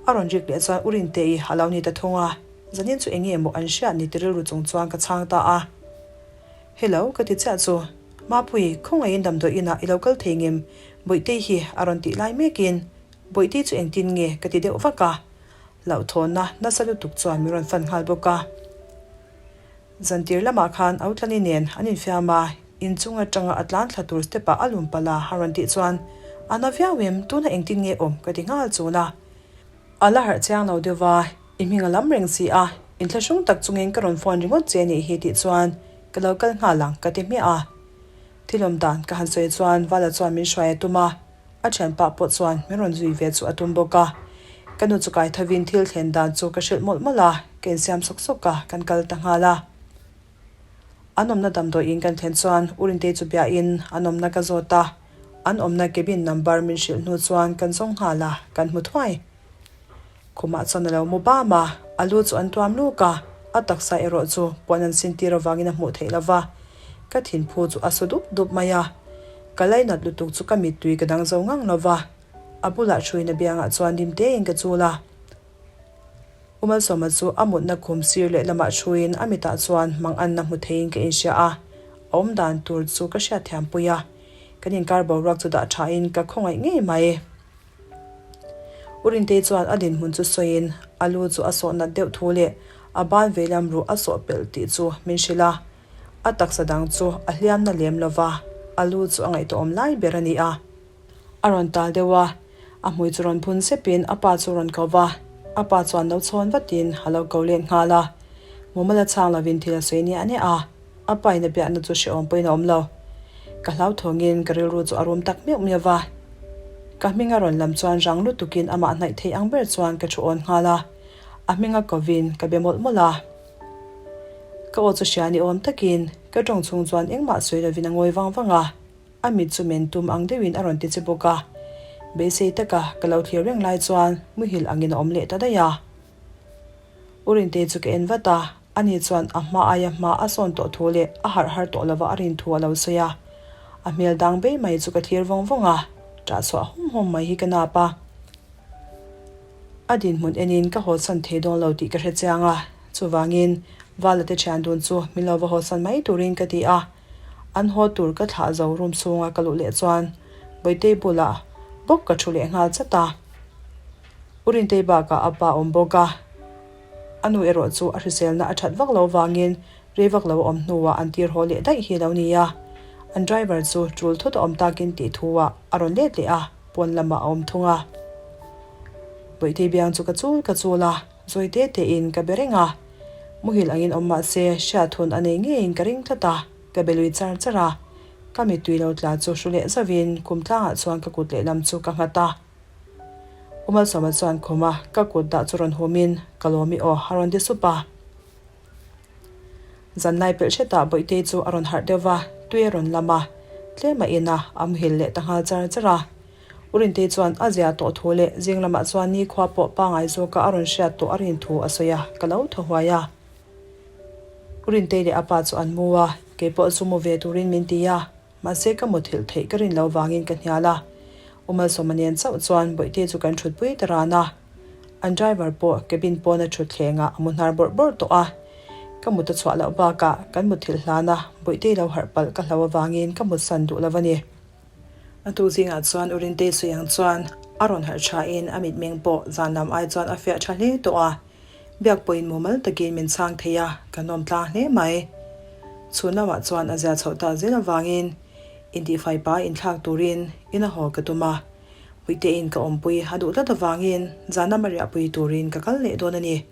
A rawn rik leh chuan U Rintei a lo ni ta thung a, zanin chu eng nge maw an hriat ni ti rilru chung chuan ka chhang ta a. Hello ka ti chiah chu. Mapui, khawngaihin damdawi inah i lo kal thei ngem? Bawihtei hi a rawn tih lai mekin, Bawihtei chu engtin nge? ka ti deuh vak a. Hlauhthawnna nasa lutuk chuan min rawn fan nghal bawk a. Zantir lamah khan Autlani nen an infiam a, inchung atanga a tlan thla tur step ah a lum palh a, a rawn tih chuan, A na viau em? Tunah engtin nge awm? ka ti nghal chul a. A la harh chiang lo deuh va, i hming a lam reng si a, inthlahrung tak chungin ka rawn phone ringawt che nih hi tih chuan ka lo kal nghal ang ka ti hmiah a. Thilawm dan ka han sawi chuan Vala chuan min hruai a tum a, a thianpa pawh chuan min rawn zui ve chu a tum bawk a. Ka nu chu kai thovin thil thlen dan chu ka hrilh mawlh mawlh a, ka insiam sawk sawk a, kan kal ta nghal a. An awmna damdawiin kan thlen chuan U Rintei chu biain an awmna ka zawt a, an awmna cabin number min hrilh hnu chuan kan zawng nghal a, kan hmu thuai. Khumah chuan a lo mu bam a, a lu chu an tuam luk a, a taksa erawh chu puan an sin tir avangin a hmuh theih lo va, ka thinphu chu a su dup dup mai a, ka lainat lutuk chu ka mittui ka dang zo ngang lo va, a bulah hruina biangah chuan dimtein ka chul a. U Malsawma chu a mutna khum sir leh lamah thuin a mitah chuan mang anna hmu theiin ka inhria a, a awm dan tur chu ka hriatthiam pui a, kan inkar boruak chu dah thain ka khawngaih ngei mai. U Rintei chuan a dinhmun chu sawiin a lu chu a sawh nat deuh thu leh a ban veilam ruh a sawh pelh tih chu min hrilh a, a taksa dang chu a hliamna lem lova a lu chu a ngaihtuahawm lai ber a ni a. A rawn tal deuh a, a hmui chu rawn phun sepin a pa chu rawn ko va, a pa chuan lo chhawn vatin a lo ko let nghal a. Mumal a chhang lovin thil a sawi niah niah a, a pa in a biakna chu hrehawm pawhin a awm lo. Ka hlauthawngin ka rilru chu a rum tak meuh meuh va. Ka hming a rawn lam chuan rang lutukin amah hnaih theih ang ber chuan ka thu awn nghal a, a hming a kovin ka be mawlh mawlh a. Ka aw chu hria ni awm takin ka tawng chhung chuan engmah sawi lovin a ngawi vang vang a. A mit chu men tum ang deuhin a rawn ti che bawk a, beisei taka ka lo thlir reng lai chuan muhil angin a awm leh ta daih a. U Rintei chu ka en vat a, ani chuan a hma aia hma a sawn tawh thu leh a harh har tawh lova a rin thu a lo sawi a. A hmel dang bei mai chu ka thlir vawng vawng a, ṭah chhuah hawm hawm mai hi ka nap a. A dinhmun enin ka hawlsan thei dawn lo tih ka hre chiang a, chuvangin Vala te ṭhian dun chu min lo va hawlsan mai turin ka ti a. An haw tur ka thlah zo room chhunga ka luh leh chuan Bawihtei bulah bawk ka thu leh nghal chat a. U Rintei bakah a pa awm bawk a, a nu erawh chu a hriselna a that vak lo vangin rei vak lo a awm hnuah an tir haw leh daih hi lo ni a. An driver chu tul thut a awm takin tih thu-ah a rawn let leh a, pawn lamah a awm thung a. Bawihtei biang chu ka chul ka chul a. Zawi te tein ka be reng a, muhil angin awm mah se hriat hun a nei ngeiin ka ring tlat a, ka be lui char char a. Ka mittui lo tla chu hru leh zauhin kum tlangah chuan ka kut lehlam chu ka nghat a. U Malsawma chuan khum a, ka kut dah chu rawn humin ka lawm i aw a rawn ti sup a. Zanlai pelh hretah Bawihtei chu a rawn harh deuh va, tui a rawn lam a, tlem a in a, a muhil leh ta nghal char char a. U Rintei chuan a zia tawh thu leh zing lamah chuan nikhua pawh pangai zawka a rawn hriat tawh a rin thu a sawi a, ka lo thaw huai a. U Rintei leh a pa chu an mu a, kei pawh chu mu ve turin min ti a, mahse ka muthilh theih ka rin lo vangin ka hnial a. U Malsawma nen chauh chuan Bawihtei chu kan thutpui ta ran a. An driver pawh cabin pawna thutthlengah a mu hnar bawrh bawrh tawh a. Ka mut a chhuah loh bakah kan muthilh hlana Bawihtei lo harh palh ka hlo avangin ka mutsan duh lo a ni. A tu zingah chuan U Rintei sawi ang chuan a rawn harh thain a mitmeng pawh zan lam ai chuan a fiah tha hle tawh a. Biak pawhin mumal takin min chhang thei a, ka nawm tlang hle mai. Chhun lamah chuan a zia chhoh ta zel avangin intihfai pa inthlak turin in a haw ka tum a. Puitein ka awmpui a duh tlat avangin zan lama riahpui turin ka kal leh dawn a ni.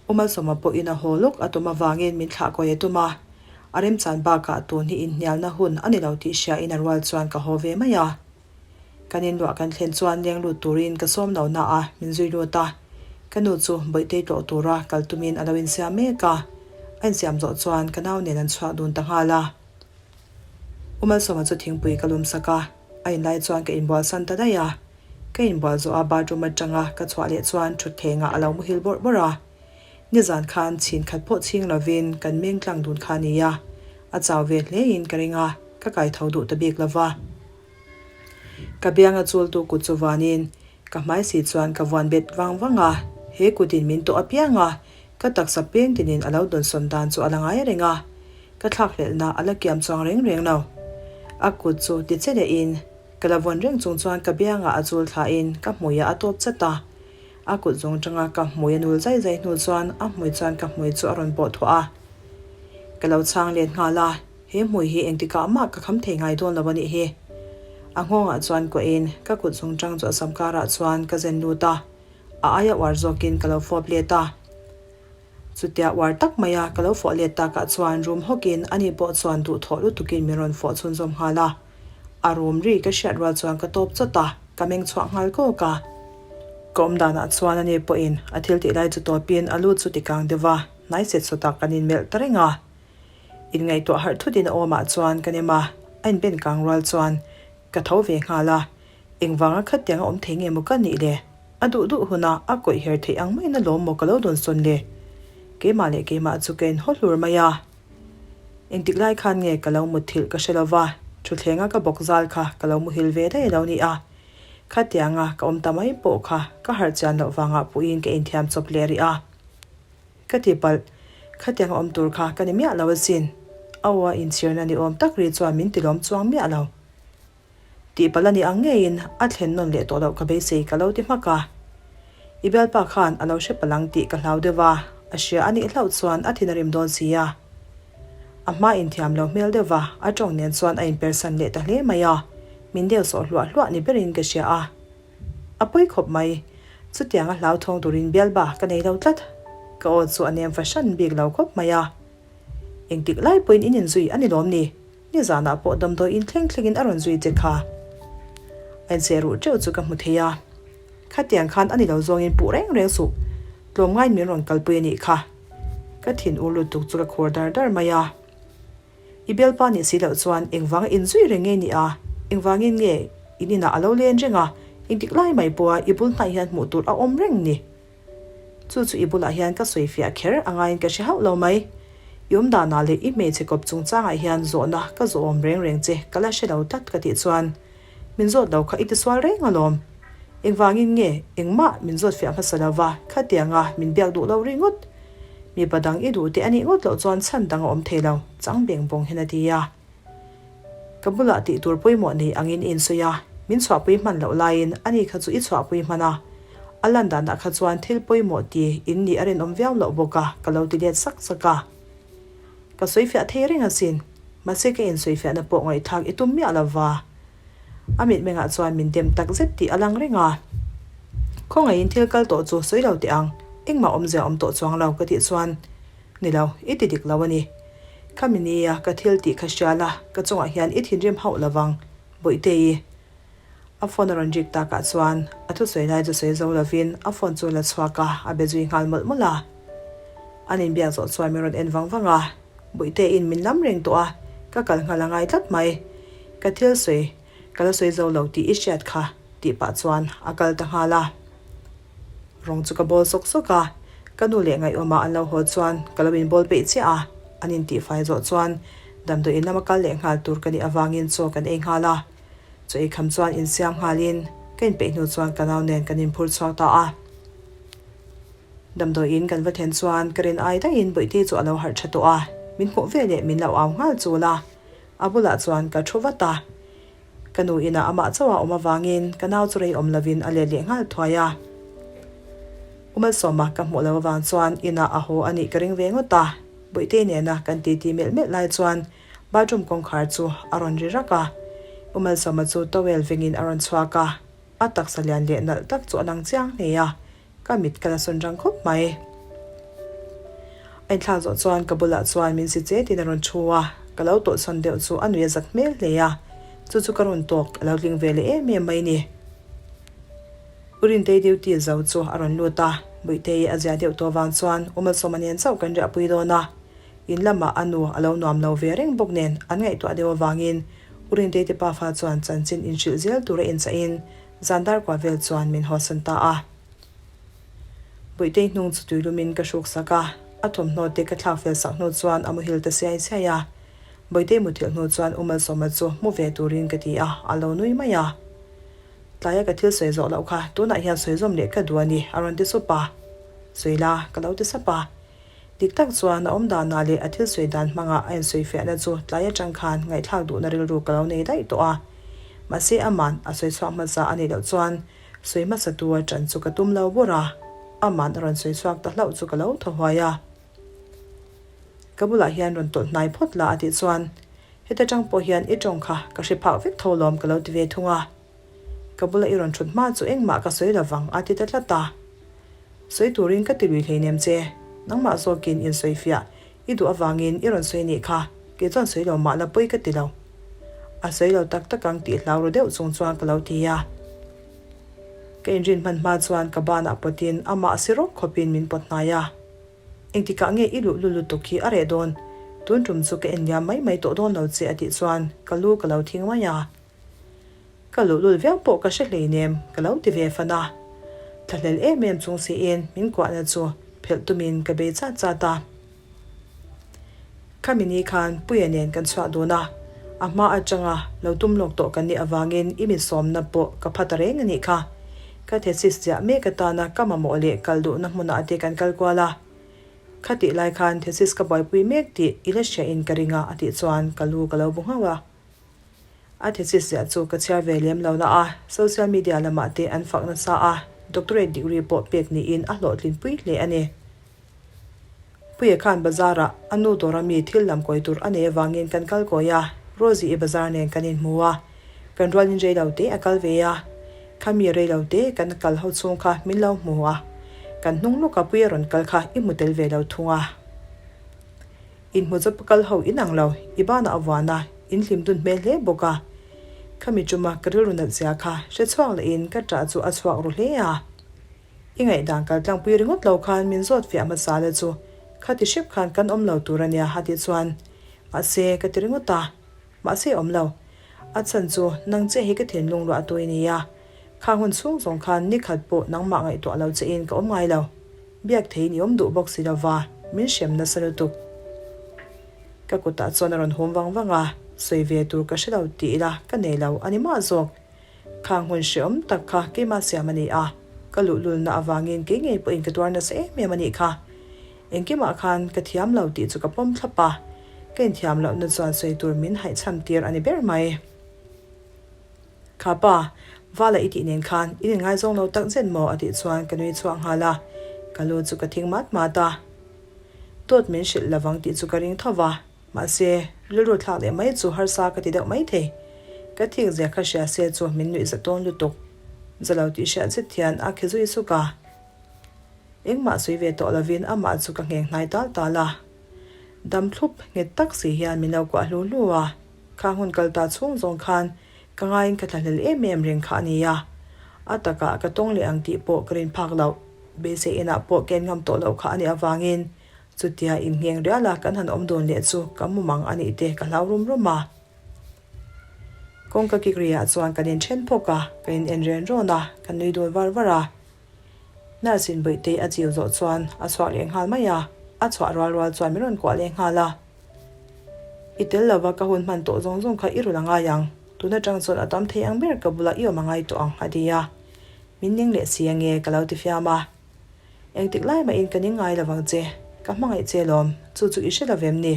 U Malsawma pawhin a haw lawk a tum avangin min thlah kawi a tum a. A remchan bakah tun hi inhnialna hun a ni lo tih hriain a rual chuan ka haw ve mai a. Kan inluah kan thlen chuan leng lut turin ka sawm lo na a, min zui lut a. Ka nu chu Bawihtei tlawh tura kal tumin a lo insiam mek a, a insiam zawh chuan ka nau nen an chhuak dun ta nghal a. U Malsawma chu thingpui ka lum sak a, a inlai chuan ka inbual san ta daih a. Ka inbual zawh a bathroom atanga ka chhuah leh chuan thutthlengah a lo muhil bawrh bawrh a. Nizan khan chhin khat pawh chhing lovin kan meng tlang dun kha a ni a, a chau ve hlein ka ring a, ka kai tho duh ta bik lova. Ka bianga chultu kut chu vanin ka hmai si chuan ka vuan bet vang vang a, he kutin min tawh apiang a, ka taksa peng tinin a lo dawnsawn dan chu a la ngai reng a, ka thlakhlelhna a la kiam chuang reng reng lo. A kut chu ti che lehin ka la vawn reng chung chuan ka biangah a chul thlain ka hmuiah a tawp chat a, a kut zawng tanga ka hmui a nul zai zai hnu chuan a hmui chuan ka hmui chu a rawn pawh thuah a, ka lo chhang let nghal a. He hmui hi engtikah mah ka kham thei ngai dawn lo a nih hi. A nghawngah chuan kuahin ka kut zung tang chu a sam karah chuan ka zen lut a, a aia uar zawkin ka lo fawp let a. Chutia uar tak maia ka lo fawh let takah chuan rum hawkin ani pawh chuan duhthawh lutukin min rawn fawh chhunzawm nghal a. A rum ri ka hriat rual chuan ka tawp chawt a, ka meng chhuah nghal kawk a. Ka awm danah chuan ani pawhin a thil tih lai chu tawpin a lut chu tikang deuh a, hnai set sawtah kan inmelh ta reng a. Inngaihtuah harh thutin a awmah chuan ka nem a, a inben kang rual chuan ka tho ve nghal a, engvanga khatiang a awm thei nge maw ka nih le? A duh duh huna a kawih her theih ang maiin alawm maw ka lo dawn sawn le? Keimah leh keimah chu ka inhaw hlur mai a, engtik lai khan nge ka lo mutthilh ka hre lo va, thuthlenga ka bawk zal kha ka lo muhil ve daih a lo ni a, khatianga ka awm ta mai pawh kha ka harh chian loh vangah puiin ka inthiam chawp leh rih a. Ka ti palh, khatiang a awm tur kha ka ni miah lo asin. A aw a inchhirna ni awm tak ri chuan min tilawm chuang miah lo. Tih palh a ni ang ngeiin a thlen nawn leh tawh loh ka beisei ka lo ti hmak a. I bialpa khan a lo hre palh ang tih ka hlau deuh a, a hria a nih hlauh chuan a thin a rim dawn si a. A hma inthiam lo hmel deuh va, a tawng nen chuan a inpersan leh ta hle mai a, min deu sawh hluah hluah ni berin ka hria a. A pawi khawp mai. Chutiang a hlauthawng turin bialba ka nei lo tlat. Ka aw chu a nem fahran bik lo khawp mai a. Engtik lai pawhin in inzui a ni lawm ni? Nizanah pawh damdawi in thleng thlengin a rawn zui che kha. A incheh ruh teuh chu ka hmu thei a. Khatiang khan a ni lo zawngin puh reng reng suh. Tlawmngaiin min rawn kalpui a nih kha. Ka thin ur lutuk chu ka khur dar dar mai a. I bialpa nih si loh chuan engvanga inzui reng nge ni a? Engvangin nge in inah a lo len reng a? Engtik lai mai pawha i bul hnaih hian hmuh tur a awm reng ni? Chu chu i bulah hian ka sawi fiah kher a ngaiin ka hre hauh lo mai. I awm danah leh i hmeichhe kawp chungchangah hian zawhna ka zawhawm reng reng che ka la hre lo tlat ka tih chuan min zawt lo kha i tisual reng alawm. Engvangin nge engmah min zawt fiah hmasa lova khatianga min biak duh lo ringawt? Mipa dang i duh te a nih ngawt loh chuan chhan dang a awm thei lo, chang beng bawng hian a ti a. Ka bulah tih tur pawimawh nei angin i insawi a, min chhuahpui hman loh laiin ani kha chu i chhuahpui hman a. A lan danah kha chuan thil pawimawh ti in nih a rinawm viau loh bawk a, ka lo ti let sak sak a. Ka sawifiah thei reng asin, mahse ka insawifiahna pawh ngaihthlak i tum miah lova. A mitmengah chuan min dem tak zet tih a lang reng a. Khawngaihin thil kal tawh chu sawi lo teh ang, engmah awmzia awm tawh chuang lo ka tih chuan, Ni lo, i ti dik lo a ni. Khami nia ka thil tih kha hria la, ka chungah hian i thinrim hauh lo vang, Bawihte-i. A phone a rawn rik takah chuan a thusawi lai chu sawi zo lovin a phone chu la chhuak a, a be zui nghal mawlh mawlh a. An inbiak zawh chuan min rawn en vang vang a. Bawihte-in min lam reng tawh a, ka kal nghal a ngai tlat mai. Ka thil sawi, ka la sawi zo lo tih i hriat kha, tih pah chuan a kal ta nghal a. Rawng chu ka bawl sawk sawk a, ka nu leh ngaihawmah an lo haw chuan ka lo inbawl peih chiah a, an intihfai zawh chuan damdawiin lama kal leh nghal tur ka nih avangin chaw kan ei nghal a. Chaw ei kham chuan insiam nghalin ka inpeih hnu chuan ka nau nen kan inphur chhuak ta a. Damdawiin kan va thlen chuan ka rin ai daihin Bawihte chu a lo harh tha tawh a, min hmuh veleh min lo au nghal chul a, a bulah chuan ka thu vat a. Ka nu inah amah chauh a awm avangin ka nau chu rei awm lovin a let leh nghal thuai a. U Malsawma ka hmuh loh avang chuan inah a haw a nih ka ring ve ngawt a, Bawihte nena kan titi melh melh lai chuan bathroom kawngkhar chu a rawn ri rak a, U Malsawma chu towel vengin a rawn chhuak a, a taksa lian leh nalh tak chu a lang chiang hle a. Ka mit ka la sawn rang khawp mai. A inthlak zawh chuan ka bulah chuan min si chetin a rawn thu a, ka lo tawlhsawn deuh chu a nui a zak hmel hle a, chu chu ka rawn tawk a lo tling ve leh em em mai ni. U Rintei duty zo chu a rawn lut a, Buitei a zia deuh tawh vang chuan U Malsawma nen chauh kan riahpui dawn a, in lamah a nu a lo nuam lo ve reng bawk nen an ngaihtuah deuh avangin U Rintei te pafa chuan chanchin inhrilh zel tura inchahin zan dar kua vel chuan min hawsan ta a. Buitei hnung chu tui lumin ka hruk sak a, a thawmhnaw te ka thlak fel sak hnu chuan a muhil ta siai siai a. Buitei muthilh hnu chuan U Malsawma chu mu ve turin ka ti a, a lo nui mai a. Tlaia ka thil sawi zawh loh kha tunah hian sawi zawm leh ka duh a ni, a rawn ti sup a. Sawi la, ka lo ti sap a. Dik tak chuan a awm danah leh a thil sawi dan hmangah a insawi fiahna chu tlai atang khan ngaihthlak duhna rilru ka lo nei daih tawh a. Mahse aman a sawi chhuak hmasa a nih loh chuan sawi hmasa tu a ṭan chu ka tum lo bawr a, aman a rawn sawi chhuak ta hlauh chu ka lo thaw huai a. Ka bulah hian rawn tawlh hnai phawt la a tih chuan Heta tang pawh hian i tawng kha ka hre phak vek tho lawm ka lo ti ve thung a. Ka bula i rawn thut hma chu engmah ka sawi lovang a ti ta tlat a. Sawi turin ka ti lui hleinem che, nangmah zawkin insawi fiah i duh avangin i rawn sawi nih kha, kei chuan sawi lo mah la pawi ka ti lo. A sawi lo tak tak ang tih hlau ru deuh chung chuan ka lo ti a. Ka inrin hman hma chuan ka banah pawtin amah si rawk khawpin min pawt hnai a. Engtikah nge i luh lul lutuk hi a reh dawn? Tun tum chu ka en liam mai mai tawh dawn lo che a tih chuan ka lu ka lo thing mai a. Ka luh lul viau pawh ka hre hleinem ka lo ti ve fan a. Thlahlel em em chung siin min kuahna chu phelh tumin ka bei chat chat a. Khami ni khan Puia nen kan chhuah dun a, a hma atanga lo tum lawk tawh kan nih avangin i mi sawmna pawh ka pha ta reng a nih kha. Ka thesis ziah mek atana ka mamawh leh kal duhna hmunah te kan kal kual a. Khatih lai khan thesis ka buaipui mek tih i la hria in ka ring a a tih chuan ka lu ka lo bu nghauh a. A thesis ziah chu ka chhiar ve lem lo na a, social media lamah te an fak nasa a, doctorate degree pawh pek niin a hlawhtlinpui hle a ni. Puia khan bazar-ah a nu dawra mi thil lam kawi tur a nei avangin kan kal kawi a, Rosie i bazar nen kan inhmu a, kan rualin rei lo te a kal ve a, khami rei lo te kan kal ho chhung kha min lo hmu a, kan hnung lawka Puia rawn kal kha i hmu tel ve lo thung a. Inhmu chu kal ho inang lo, i banah a vuan a, in hlim dun hmel hle bawk a. Khami tuma ka rilru nat zia kha hre chhuak lehin ka ṭah chu a chhuak ru hle a. I ngaihdan kal tlangpui ringawt lo khan min zawt fiah hmasa la chu khati hrep khan kan awm lo tur a nia a tih chuan mahse ka ti ringawt a, mahse awm lo. A chhan chu nang che hi ka thinlung luah tu i ni a, khang hun chhung zawng khan ni khat pawh nangmah ngaihtuah lo che in ka awm ngai lo. Biak theiin i awm duh bawk si lova min hrem nasa lutuk. Ka kutah chuan a rawn hum vang vang a, sawi ve tur ka hre lo tih ila ka nei lo a ni mah zawk. Khang hun hreawm tak kha keimah siam a ni a, ka luhlulna avangin kei ngei pawhin ka tuar nasa em em a nih kha. Engkimah khan ka thiam lo tih chu ka pawm thlap a, ka inthiam lohna chuan sawi tur min haihchham tir a ni ber mai. Kha pa, Vala i tih nen khan in inngaizawng lo tak zet maw a tih chuan ka nui chhuak nghal a, ka lu chu ka thing mat mat a. Dawt min hrilh lovang tih chu ka ring tho va. Mahse, rilru thlak leh mai chu harsa ka ti deuh mai thei. Ka thik zia kha hria se chu min nuih za tawn lutuk. Za lo tih hriat zet hian a khi zui suk a. Engmah sawi ve tawh lovin amah chu ka ngheng hnai tal tal a. Dam thlup nghet tak si hian min lo kuah hlu hlu a. Kha hun kal ta chhung zawng khan ka ngaiin ka thlahlel em em reng kha a ni a. A takah ka tawng leh ang tih pawh ka rin phak loh. Beisei enah pawh ken ngam tawh loh kha a nih avangin Chutia inngheng riala kan han awm dawn leh chu ka mu mang a nih te ka hlau rum rum a. Kawngka kik riah chuan kan inthen phawk a, ka in en ren rawn a, kan nui dun var var a. Nurse in Bawihtei a chiu zawh chuan a chhuak leh nghal mai a, a chhuah rual rual chuan min rawn kuah leh nghal a. I tel lova ka hun hman tawh zawng zawng kha i rawn a ngai ang, tun atang chuan a tam thei ang ber ka bulah i awm a ngai tawh ang a ti a. Min ning leh si ange ka lo ti fiam a. Engtik lai mahin ka ning ngai lovang che, ka hmangaih che lawm, chu chu i hre lo vem ni?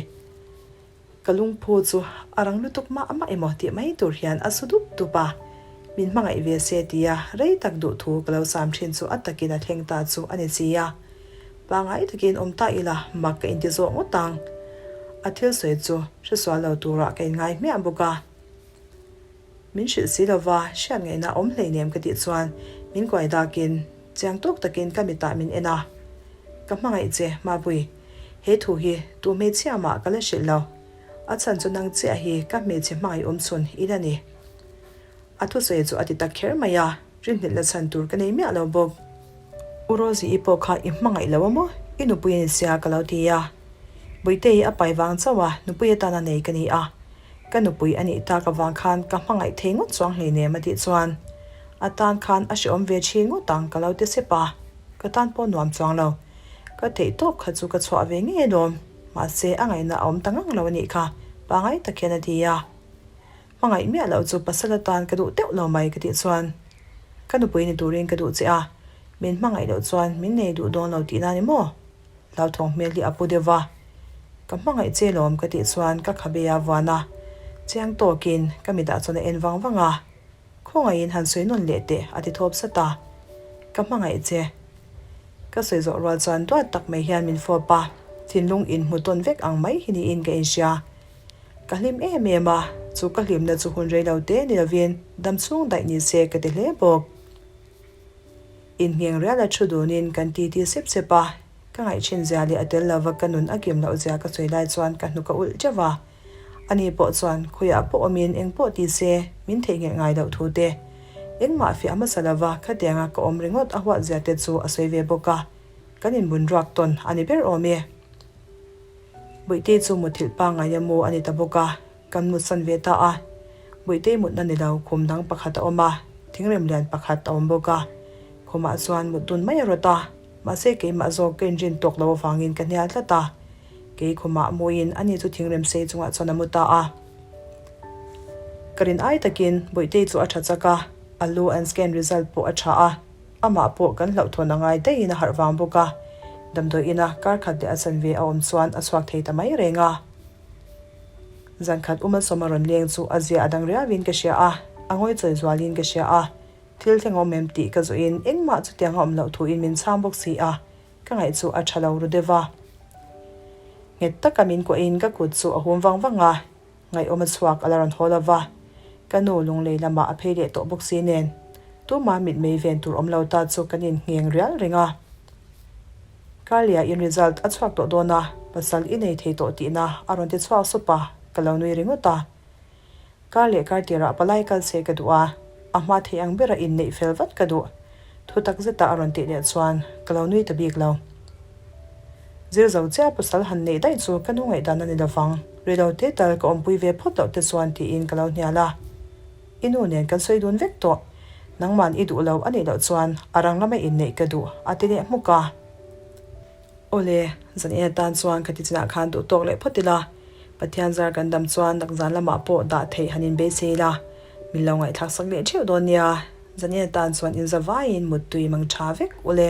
Ka lungphu chu a rang lutuk mah mah emaw tih mai tur hian a su dup dup a, min hmangaih ve se tia rei tak duh thu ka lo sam thin chu a takin a thleng ta chu a ni si a, pangngai takin awm ta ila mak ka inti zawk ngawt ang. A thil sawi chu hresual lo turah ka inngai hmiah bawk a. Min hrilh si lova, hriat ngaihna awm hleinem ka tih chuan min kuai dakin chiang tawk takin ka mitah min en a. Ka hmangaih che, Mapui. He thu hi tu hmeichhia mah ka la hrilh lo. A chhan chu nang chiah hi ka hmeichhe hmangaih awm chhun i la ni. A thusawi chu a ti tak kher mai a, rinhlelhna chhan tur ka nei miah lo bawk. U Rosie-i pawh kha i hmangaih lo a maw? I nupui a ni sia ka lo ti a. Buitei a pai vang chauh a, nupui atana nei ka ni a. Ka nupui a nih tak avang khan ka hmangaih thei ngawt chuang hleinem a tih chuan a tan khan a hrehawm ve thin ngawt ang ka lo ti sep a, ka tan pawh nuam chuang lo. Ka theih tawp kha chu ka chhuah ve ngei alawm, mahse a ngaihna a awm ta ngang lo a nih kha, pangai tak hian a ti a. Hmangaih miah loh chu pasal atan ka duh deuh lo mai ka tih chuan ka nupui ni turin ka duh che a, min hmangaih loh chuan min nei duh dawn lo tihna ni maw? Hlauthawng hmel hi a pu deuh va, Ka hmangaih che lawm ka tih chuan ka khabe a vuan a, chiang tawkin ka mitah chuan a en vang vang a, Khawngaihin han sawi nawn leh teh a ti thawp sat a, Ka hmangaih che. Ka sawi zawh rual chuan duat tak mai hian min fawp a, thinlung inhmu tawn vek ang mai hi niin ka inhria. Ka hlim em em a, chu ka hlimna chu hun rei lo te ni lovin dam chhung daih ni se ka ti hle bawk. Inngeng riala thu dunin kan titi sep sep a, ka ngaihchhin zia leh a tel lova ka nun a kim loh zia ka sawi lai chuan ka hnuk a ulh teuh a. Ani pawh chuan khawiah pawh awmin eng pawh ti se min theihnghilh ngai loh thu te, engmah fiah hmasa lova khatianga ka awm ringawt a huat zia te chu a sawi ve bawk a, kan inbun ruak tawn a ni ber awm e. Buitei chu muthilh pangngai a mu a ni ta bawk a, kan mutsan ve ta a. Buitei mutna ni lo khum dang pakhat a awm a, thingrem lian pakhat a awm bawk a. Khumah chuan mut dun mai a rawt a, mahse keimah zawk ka inrin tawk lo avangin ka hnial tlat a. Kei khumah muin ani chu thingrem sei chungah chuan a mu ta a. Ka rin ai takin Buitei chu a tha chak a, a lu an scan result pawh a tha a. Amah pawh kan hlauhthawn a ngai daihin a harh vang bawk a, damdawi ina kar khat leh a chanve a awm chuan a chhuak thei ta mai reng a. Zan khat Uma Sawma rawn leng chu a zia a dang riauin ka hria a, a ngawi chawi zualin ka hria a, thil thleng awm em tih ka zawhin engmah chutiang a awm loh thuin min chhang bawk si a, ka ngaih chu a tha lo ru deuh a. Nghet taka min kuahin ka kut chu a hum vang vang a, Ngaihawm a chhuak a la rawn haw lo va, ka nu lunglei lamah a phei leh tawh bawk si nen, tumah mitmei ven tur awm lo ta chu kan inngheng rial reng a. Karlia in result a chhuak tawh dawn a, pasal i nei thei tawh tihna a rawn ti chhuak sup a, ka lo nui ringawt a. Kar leh kar tirah palai kal se ka duh a, a hma thei ang bera inneih fel vat ka duh. Thu tak zeta a rawn tih leh chuan ka lo nui ta bik lo. Zir zo chiah pasal han neih daih chu ka nu ngaihdan a ni lovang, rilo te tal ka awmpui ve phawt loh te chuan tiin ka lo hnial a. I nu nen kan sawi dun vek tawh, nangman i duh lo a nih loh chuan a rang lama inneih ka duh a ti leh hmuk a. Awle, zan en atan chuan ka ti chinah khan duh tawk leh phawt ila, Pathian zar kan dam chuan nakzan lamah pawh dah theih han inbeisei ila, min lo ngaihthlak sak leh theuh dawn nia, zan en atan chuan inzavaiin muttui mang tha vek ule.